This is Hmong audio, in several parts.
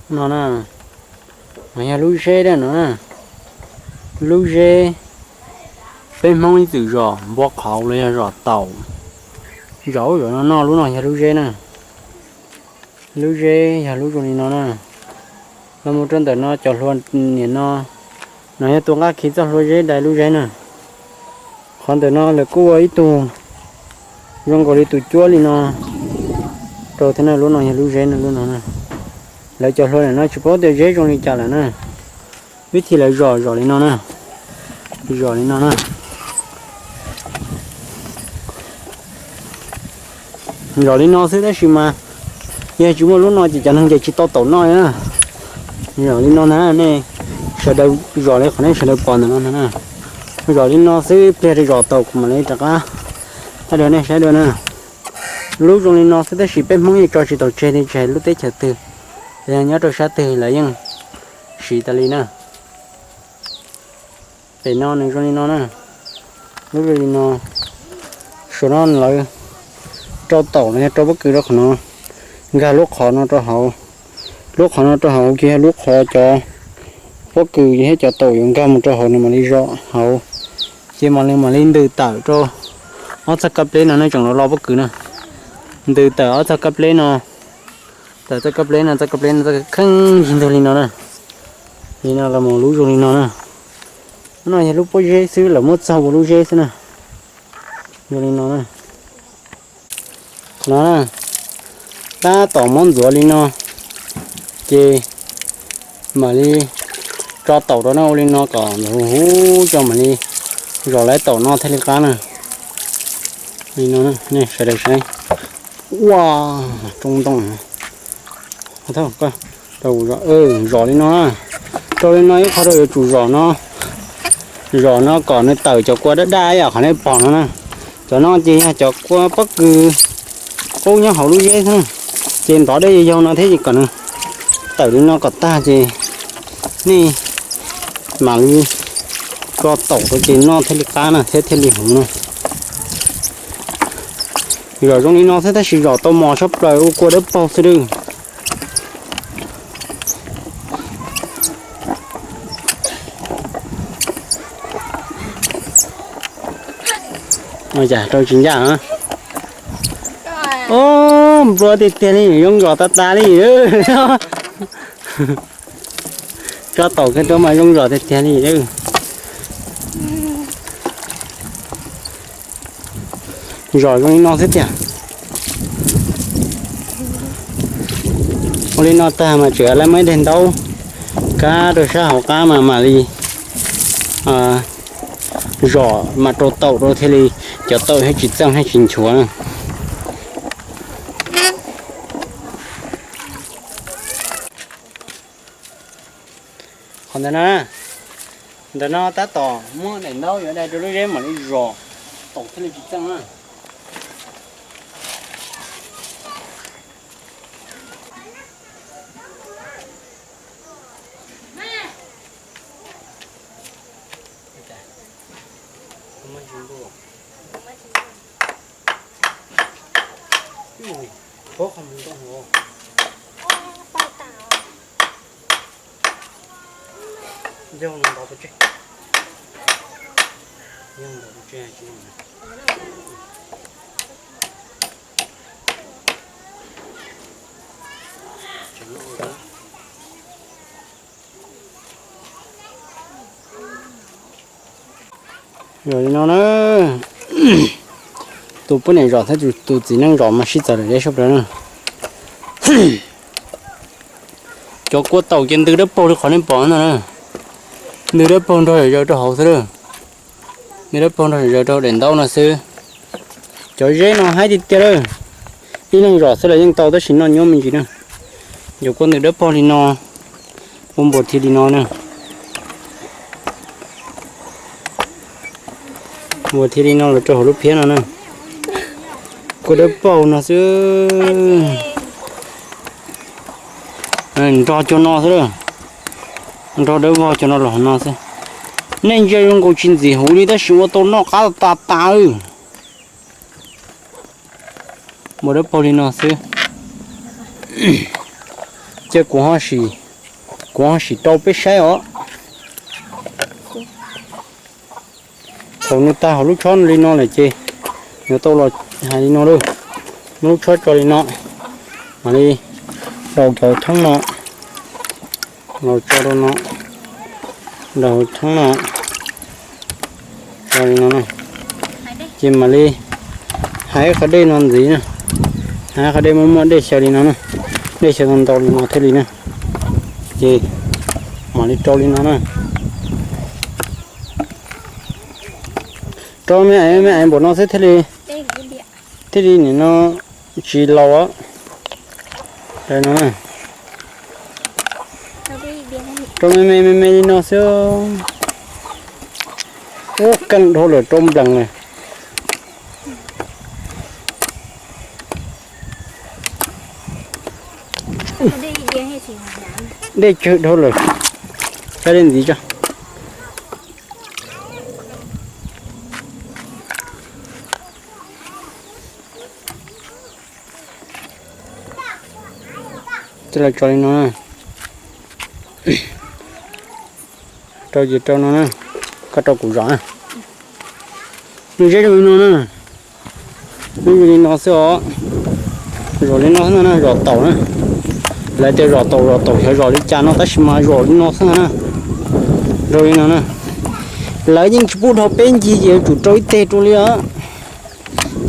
No na, no yog lub zeb no na, lub zeb peb Hmoob ib txwm zom npua qhauv los yog zom taum, zom ub zom no noj. Lub no yog lub zeb na, lub zeb yog lub zoo li no na. Los mus rau ntawm no cov hlua niam no, no yog tus nqaj khi txoj hlua zeb dai lub zeb na. Qhov ntawm no lawv kuj ua ib tug zoo nkaus li tus cuab li no rau thiab na. Lub no yog lub zeb na, lub no na. Lawv cov hlua niam no tsis paub tias zeb zoo li cas lawm na. Vib thim lawv zom zom li no na, zom li no na. Zom li no xwb tab sis mas yog tsis muaj lub no ces cov neeg ces tsis tau taum noj na. Zom li no na, nej sawv daws zom li qhov nej sawv daws pom ntawm no na. Zom li no xwb, pliag rau zom taum kuv mam li rov qab thaij rau nej saib dua na. Lub zoo li no xwb tab sis peb Hmoob yeej tso tsis tau tseg li, tsis hais lub teb chaws twg, yog nyob rau sab twg lawv yeej siv tas li na. Pem no nws zoo li no na, lub zoo li no. Saum no lawv rau taum los yog rau pob kws rau qhov no, nkag lub qhov no rau hauv. Lub qhov no rau hauv ces yog lub qhov cov pob kws thiab cov taum yuav nkag mus rau hauv nws mam li zom hauv. Ces mam li mam li ntws tawm rau ob txoj kab pleb no, nej tseem los lo pob kws na. Ntws tawm ob txoj kab pleb no, tawm txoj kab pleb no, txoj kab pleb no txoj kheej yig ntug li no na. Li no los mus lub zoo li no na. No yog lub pob zeb xwb, lawv muab txaug ua lub zeb xwb na. Zoo li no na. No na, tab tom muab ntxuav li no, ces mam li tso taum rau na, ua li no kom nws huv huv coj mam li zom lawv taum no thiaj li qab na. Li no, nej sawv daws saib. Ua, tsoo ntoo. Zom li no, rau li no ib qho rau yuav tsum zom no, zom no kom nws tawm cov kua daj daj ib yam qhov nej pom no na. Cov no ces yog cov kua pob kws qub nyob hauv lub zeb xwb na. Ces ntov dej yau yau no thiab ces kom nws tawm li no kom tag ces nej mam li tso taum rau ces noj thiaj li qab na thiab thiaj li huv na. Zom zoo li no xwb tab sis zom tau mos tshaj plaws ua kua dawb paug xwb lawm. Rau tsis ncaj. Ob, nplua tiag tiag li, zoo zom tas tas li. Tso taum kiag rau mas zoo zom tiag tiag li. Zom zoo li no xwb tiag. Ua li no tag mas tseem lawv muaj ib daig ntaub kab rau sab hauv qab mas mam li zom mam rau taum rau thiaj li cov taum thiaj tsis txeej thiaj tsis nchuav na. Qhov ntawm no, ntawm no tab tom muab daim ntaub yuav dai rau lub zeb mam li zom taum thiaj li tsis txeej na. Zom li no na, tus poj niam zom thiab tus txiv neej zom mas sib txawv lawm deb sab plaws na. Cov kua taum ces ntws dawb paug li qhov nej pom no na. Ntws dawb paug nrog zom zaws rau hauv xwb lawm. Ntws dawb paug nrog zom zaws rau daim ntaub no xwb. Cov zeb no haib tiag tiag lawm. Ib leeg zom xwb los yeej tau tab sis noj nyuaj me ntsis na. Cov kua ntws dawb paug li no, ua npuas thi li no na. Npuas thi li no los rau hauv lub phiab no na. Kua dawb paug no xwb. Nrog cov no xwb, nrog dawb vog cov no los no xwb. Nej ntsia zoo nkaus tsis ntxim huv li tab sis ua tau noj qab tas tas. Npuas dawb paug li no xwb. Ces kuv ho sim, kuv ho sim rau peb saib os. Thaum nws tag hauv lub tshob li no lawm ces yuav tau los hais li no lawm. Muab lub tshob tso li no, mam li daus cov thoob no los tso rau no, daus thoob no tso li no na. Ces mam li hais qhov dej no ntxiv na, hais qhov dej muaj muaj dej xyaw li no na, dej xyaw ntau ntau li no thiaj li na. Ces mam li rau li no na. Rau me aiv me aiv npaum no xwb thiaj li, thiaj li nim no tsis laus. Rau me me me me li no xwb. Ub, keej dhau lawm, rau nplees lawm. Dej tsawg dhau lawm. Saib dej ntxiv tso. Coj los tso li no na. Rau ces rau no na. Koj rau kuv zom na. Nws zeb zoo li no na. Nws zoo li no xwb os. Zom li no xwb na, zom taum na. Lawv tias zom taum zom taum xyov zom li cas no tab sis mas zom li no xwb na. Zoo li no na. Lawv yeej tsis pub dhau peb ncig ces yuav tsum rau ib teg rau li os.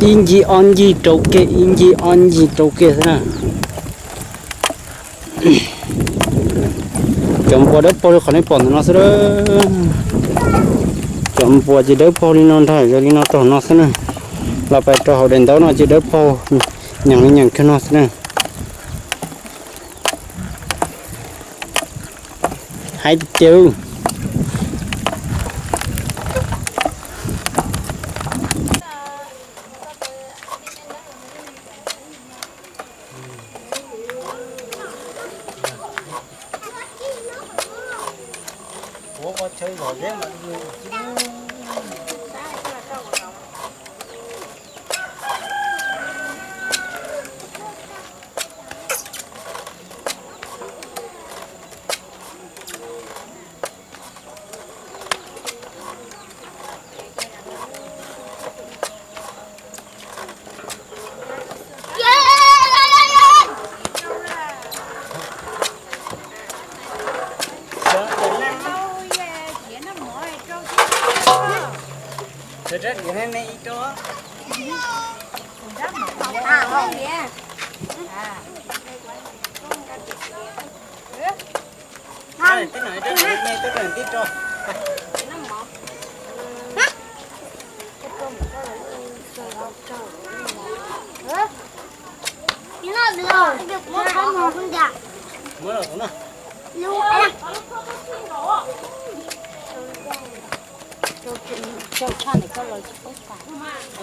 Ib ncig ob ncig rau kiag, ib ncig ob ncig rau kiag xwb na. Cov npua dawb paug li qhov nej pom ntawm no xwb. Cov npua ces dawb paug li no nrog zoo li no rau hauv no xwb na. Los pais rau hauv daim ntaub no ces dawb paug nyeem li nyeem kiag no xwb na. Hais tiag tiag.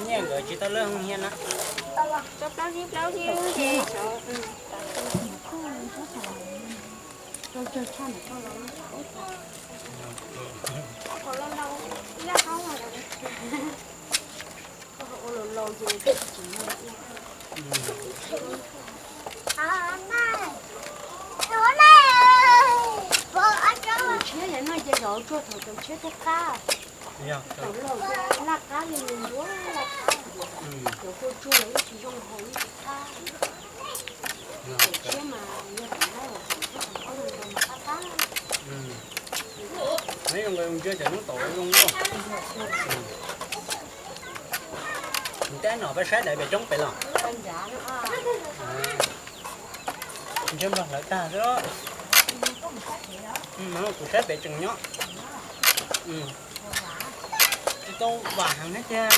Nyiaj nkawd tsis tau lawb hoo hiab na. Tus tshiab yog noj ces zov tsuag thaum tus tshiab thiaj qab. Thaum laus ces laj qab li ntuag laj qab. Cov kua tsuag los yeej tsis zoo haus yeej tsis qab. Tus tshiab mas yog tus laus los thaum thaum ob nus nkaus mas qab qab. Neb zoo nkaus zoo ntsia cov noob taum zoo. Neb nom peb saib daim pem roob pem los. Ntshe nplog hlawv tag xwb. Kuv saib pem tseem nyob. Tsis tau vam heev thiab tiag.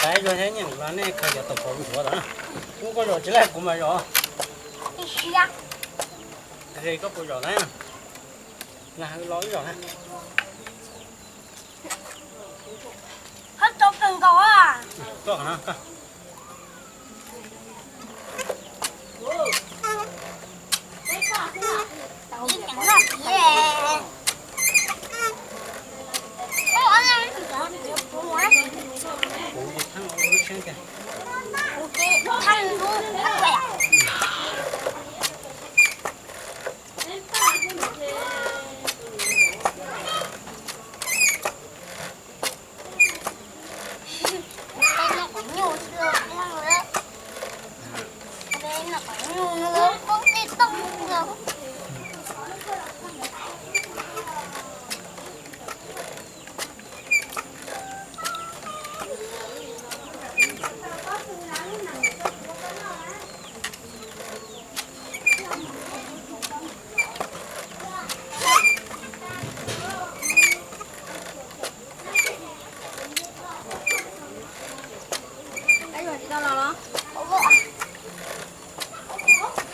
Tab yuav thiab nyeem los nej khaws cov tau kaus ntsuav los na. Kuv koj zom tsis laij kuv mas zom. Ib siab. Koj puas zom na? Los wb zom na. Qhov tau kawg nkaus. Koj no koj. Ib ceev loj tiag.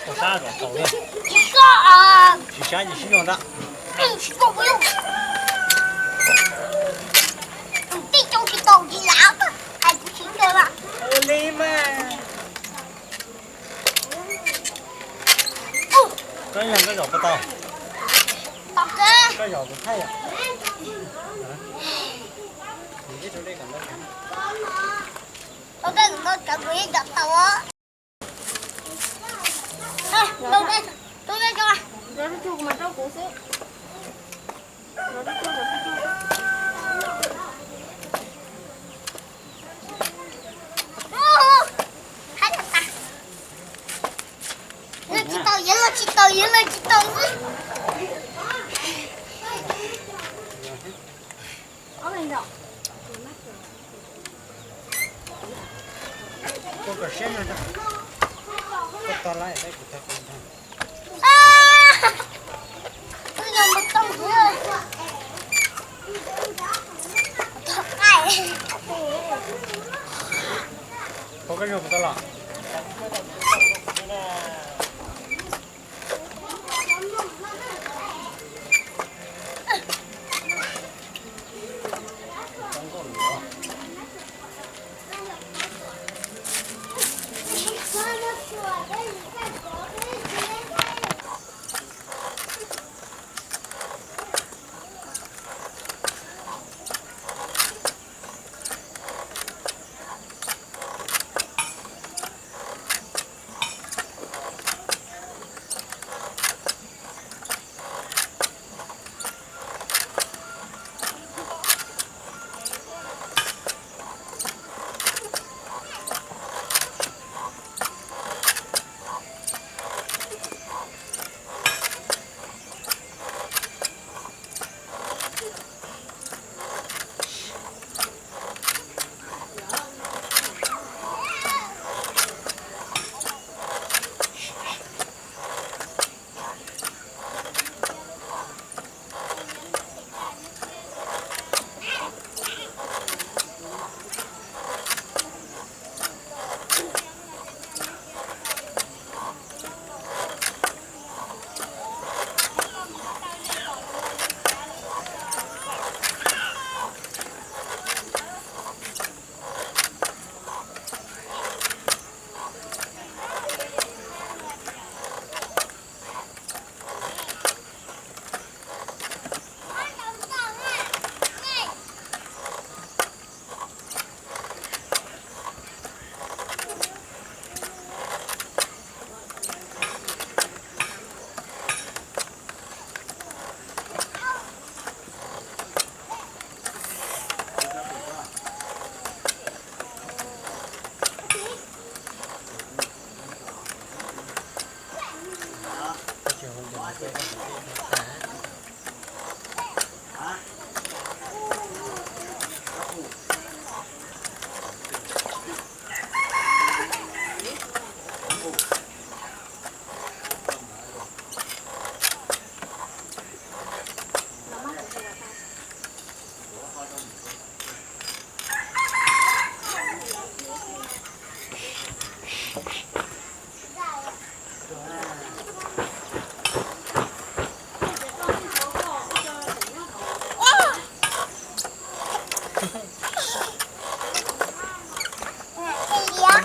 Ua sab kom tau thiab. Tsis sab ces sib zog ntag. Tej cov tsis tau ces lav hais kuv tsis kawg mas. Koj yog koj zaum puas tau? Koj zaum kuv thaij yom. Los tsis tau, yuav los tsis tau, yuav los tsis tau xwb. Phob koj zog puas tau los?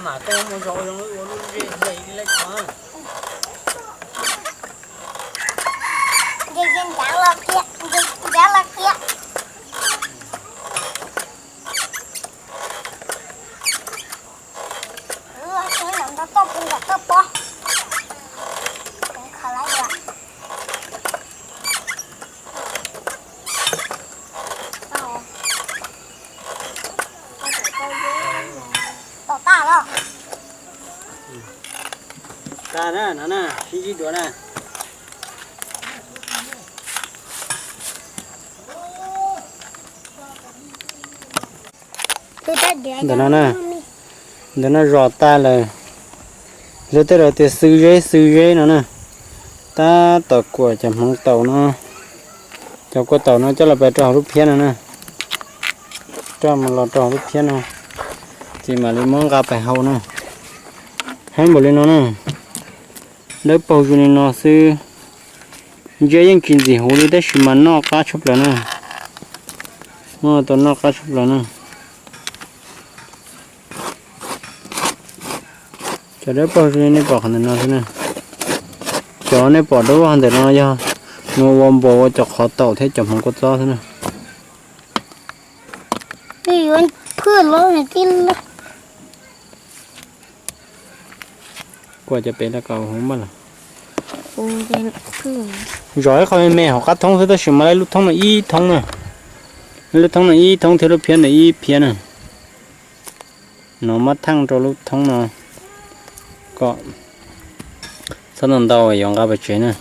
Mas koj mus zaum zoo ua lub zej zog ib leb ko. Ncav los kiag, ncav los kiag. No na, sib ntsib dua na. Ntawm no na, ntawm no zos tag lawm. Lawv tej laus tias xwb zeb xwb zeb no na. Tab tom kuam cov hmoov taum no, cov kua taum no coj los pais rau hauv lub phiab no na. Coj mus los rau hauv lub phiab no, ces mam li muab nqa pais hau na. Haib npaum li no na. Dawb paug zoo li no xwb. Ntsej yeej tsis ntxim huv li tab sis mas noj qab tshaj plaws na. Muab tau noj qab tshaj plaws na. Cov dawb paug zoo li nej pom qhov ntawm no xwb na. Cov nej pom dawb paug ntawm no yog nws ua npua ua cov qhov taum thiab cov hmoov kua txob xwb na. Kuam cov pem los kom huv npaj los. Zos ib qho me me hauv qab thoob xwb tab sis mas lub thoob no ib thoob na. Lub thoob no ib thoob thiab lub phiab no ib phiab na. No muab theej rau lub thoob no kom txhob ntau ntau yuav nqa pais tsev na.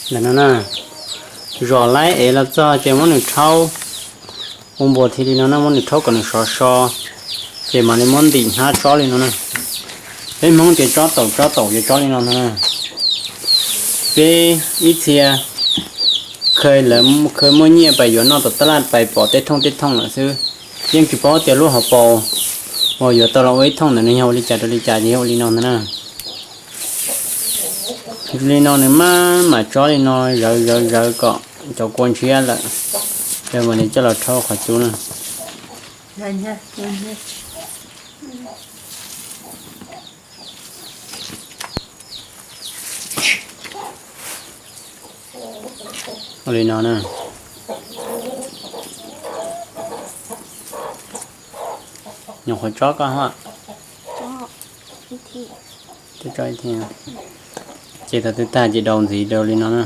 Ntawm no na, zos laib ev los txog ces muab nws rhaub ua npuas thiab li no na, muab nws rhaub kom nws sov so, ces mam li muab ntim hnab tsob li no na. Peb Hmoob tias tsob taum tsob taum ces tsob li no ntag na. Peb ib txhia kha lawv kha muaj nyiaj pais yuav noj tom taj laj pais pom tej thooj tej thooj lawm xwb, yeej tsis paub tias lub hauv paus uas yuav tau los ua ib thooj ntawd nws yog ua li cas rau li cas ces yog ua li no ntag na. Li no nws maj mam tsob li no zawv zawv zawv kom cov kua ntshiab lawm, ces mam li coj los rhaub qhov cub na. Ua li no na. Nyuam qhuav tsob koj hos. Ces thaum twg tag ces daus ntxiv rau li no na.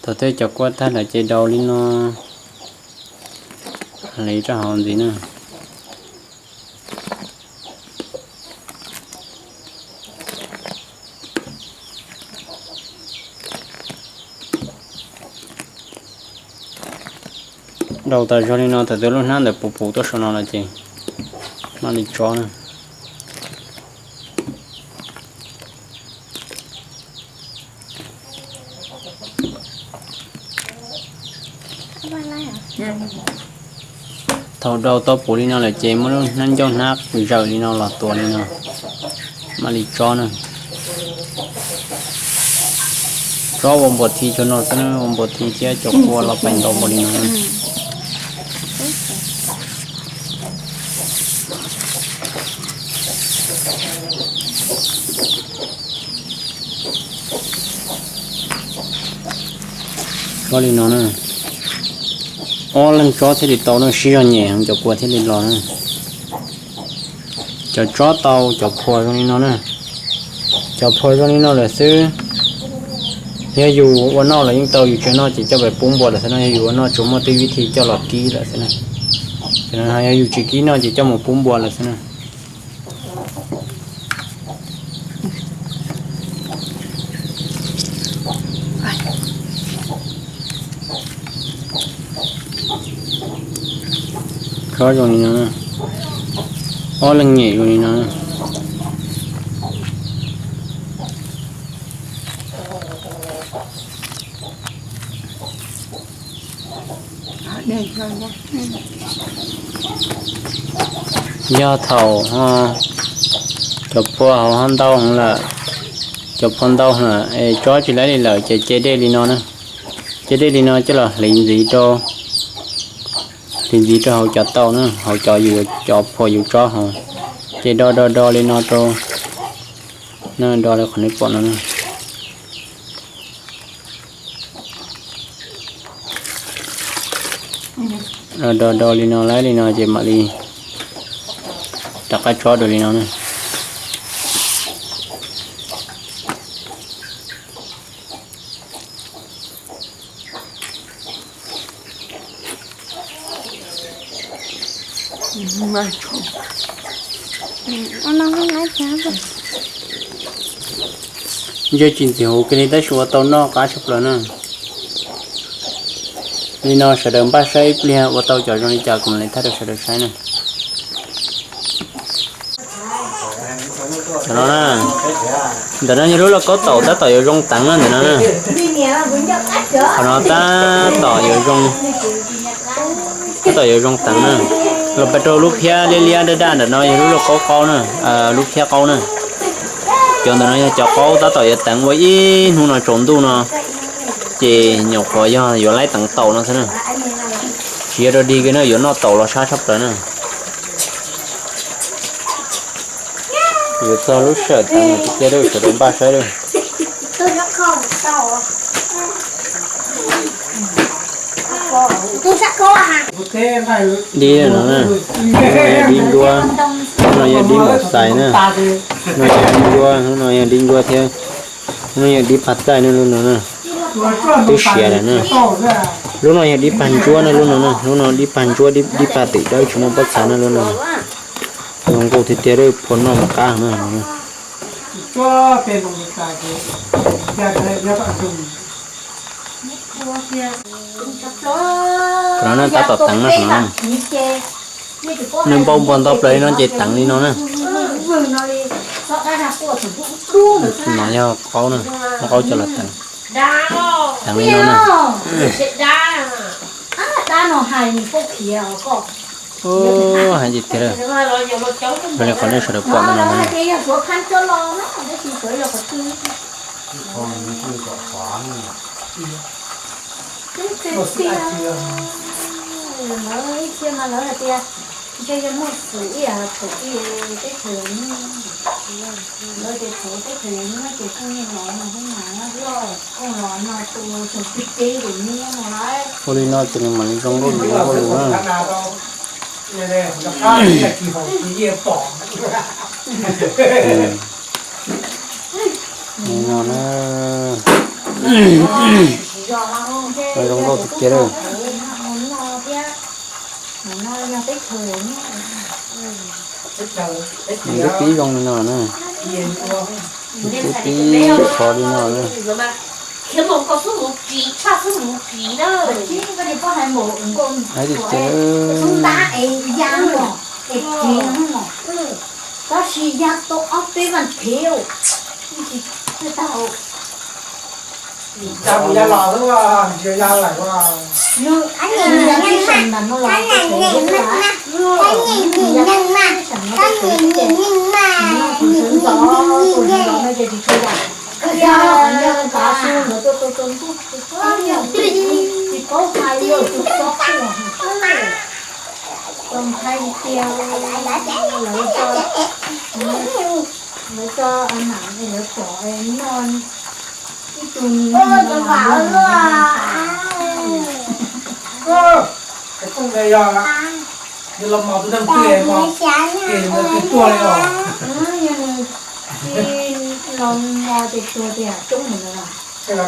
Thaum twg cov kua tag lawm ces daus li no. Li rau hauv ntxiv na. Daus tas zog li no, thaum twg lub hnab ntawd puv puv tuaj saum no lawm ces mam li tsob na. Thaum daus tau puv li no lawm ces muab lub hnab ncauj hnab zawm li no los tuav li no, mam li tsob na. Tsob ua npuas thi tso no xwb, ua npuas thi thiab cov kua los pais ntau npaum li no. Tsob li no na, ob leeg tsob thiaj li tau na, siv zog nyem heev cov kua thiaj li los na. Cov tsob tau cov phua zoo li no na, cov phua zoo li no lawm xwb. Yog yus ua noj los yeej tau, yus tsis noj ces coj pais pub npua lawm xwb na, yog yus ua noj tsuas muaj tej vib thi coj los kib lawm xwb na. Yog yus tsis kib noj ces coj mus pub npua lawm xwb na. Tsob zoo li no, ob leeg nyem zoo li no. Yog thaum cov phua hauv ho ntau heev lawm, cov phua ntau heev lawm es tsob tsis laib li lawm ces ce dej li no na, ce dej li no coj los hliv ntxiv rau Ntxiv ntxiv rau hauv cov taum na, hauv cov yus cov phuam yus tsob hauv, ces do do do li no rau, no do li qhov nej pom no na. Do do li no lawm li no ces mam li rov qab tsob dua li no na. Ntshe tsis ntxim huv kiag li tab sis ua tau noj qab tshaj plaws na. Li no sawv daws npaj saib ib pliag ua tau cov zoo li cas kuv mam li thaij rau sawv daws saib na. Cov no na, ntawm no yog lub lauj kaub taum tab tom yuav zoo teev na ntawm no na. Qhov no tab tom yuav zoo, tab tom yuav zoo teev na. Los pes rau lub phiab liab liab daj daj ntawm no yog lub lauj kaub qaub na, lub phiab qaub na. Cov ntawm no yog cov qaub tab tom yuav teev ua ib hnub no tsaus ntuj no, ces nyuam qhuav yog yuav laib teev taum no xwb na. Tsis yog dog dig kiag na, yuav noj taum los sab tshaj plaws na. Yuav txog lub sij hawm teev tiag tiag, sawv daws npaj saib lawm. Dib no na, dib ncuab, no yog dib mom xais na, no yog dib ncuab, no yog dib ncuab thiab, no yog dib pag txaij na lub no na, twb siav lawm na. Lub no yog dib pag ntsuab na lub no na, lub no dib pag ntsuab, dib pag tim dawb tsis muaj pob txha na lub no. Zoo nkauj tiag tiag, phua noj mus qab na. Qhov no na tab tom teev na, qhov no na. Nws npau npau nto plaws li no ces teev li no na. No yog qaub na, qaub coj los teev. Teev li no na. Hais tiag tiag, zoo li qhov nej sawv daws pom ntawm no na. Lawv ib txhia mas lawv hais tias ntshe yog muaj xwm ib yam thaum ub teb chaws lawv ces thaum teb chaws lawv nyob ces pheej niaj hnub los no, hnub no loj kooj los no tus tsoom tib teb lawm nyob no lawm. Ua li no ces nws mam li zoo nkauj zoo nkauj li na. Li no na. Zoo nkauj tiag tiag lawm. Nws twb pib zoo li no na. Nws twb pib qhov li no na. Hais tias, tab sis ya tau ob peb vaj phev, tsis tau. Nws, nws ya tib seem ntawm no los tus seem, nws ya tib seem no tus seem, nws tus seem ntxov, tus seem ntxov no ces tsis tshua yam. Yog nco nkav su ntawd tuaj tau tau ntuj, tsis paub hais yog tus txob quaj. Tau hais tias lawv tso, lawv tso nam lawv pom noj ib tug nim no. Yog nws tsis los mos ces tuag tias coob mus no. Tseem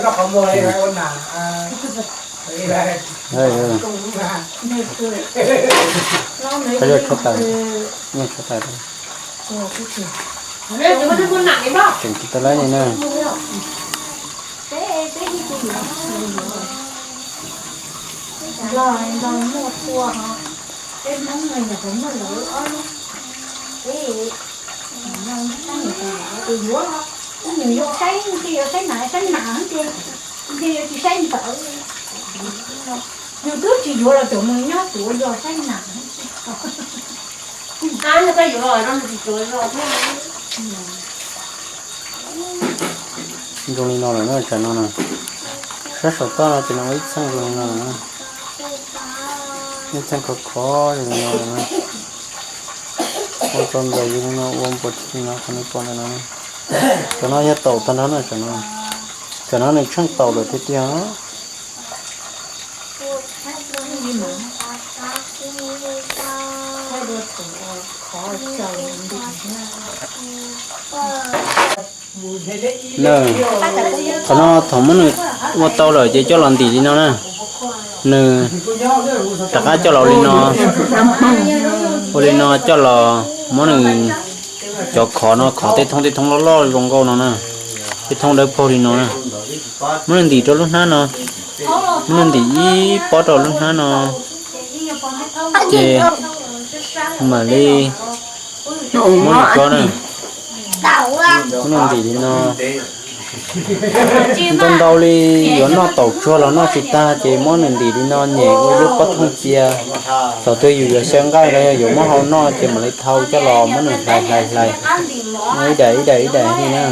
tsis tau laib li na. Nplog, Nplog muaj tua ho, peb Hmoob no yog puas muaj lawv ob lub, peb no tab nws tus yuav, ib nws yuav saib, nws yuav saib nam, saib nam ces nws yuav tsis saib ntawd. Nws twb tsis yuav los tseem mus nyob tuav zog saib nam. Zoo li no lawm na, tsam no na, sab saum toj no ces nws ua ib txheej zoo li no lawm na. Ib txheej khov khov li no, ua tau ntawm li no, ua npuas tsis li no, qhov nej pom ntawm no. Cov no yog taum tag nrho na, cov no, cov no nws tsheej taum lawm tiag tiag. Qhov no thaum muab nws ua tau lawm ces coj los ntim li no na. Nws rov qab coj los ua li no, ua li no coj los muab nws cov khov no, khov tej thoob tej thoob loj loj zoo nkauj no na, tej thoob dawb paug li no na, muab nws ntim rau lub hnab no, muab nws ntim ib pob rau lub hnab no, ces mam li muab nws tso na. Muab nws ntim li no. Ntau ntau li yuav noj taum tsuag los noj tsis tag ces muab nws ntim li no nyem ua lub pob thooj cia. Thaum twg yus yuav xyaw nqaij los yog yuav muab hau noj ces mam li thau coj los muab nws hlais hlais hlais ib daim ib daim ib daim li na.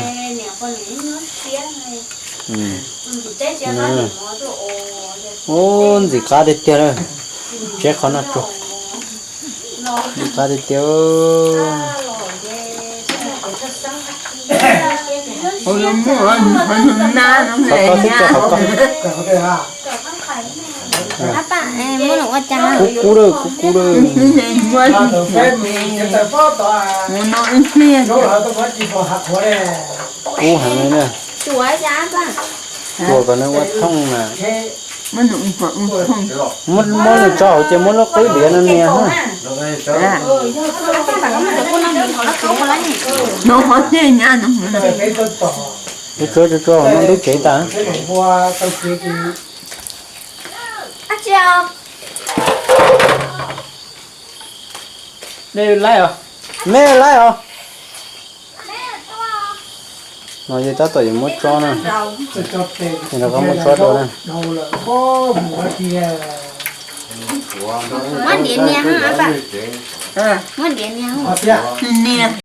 Ub, ntxim qab tiag tiag, tseb qhov no tsuag, ntxim qab tiag tiag. Qhov ko xwb, qhov ko. Kub kub lawm, kub kub lawm. Kub heev li na. Tuam kom nws ua thooj na. Muab nws tso hauv ces muab lub qwb liav no nias na. Tsuag tsuag tsuag, no ntub tsev tas. Nej laib os. No yog tab tom yuav muab tso na. Ces rov qab muab tso dua na.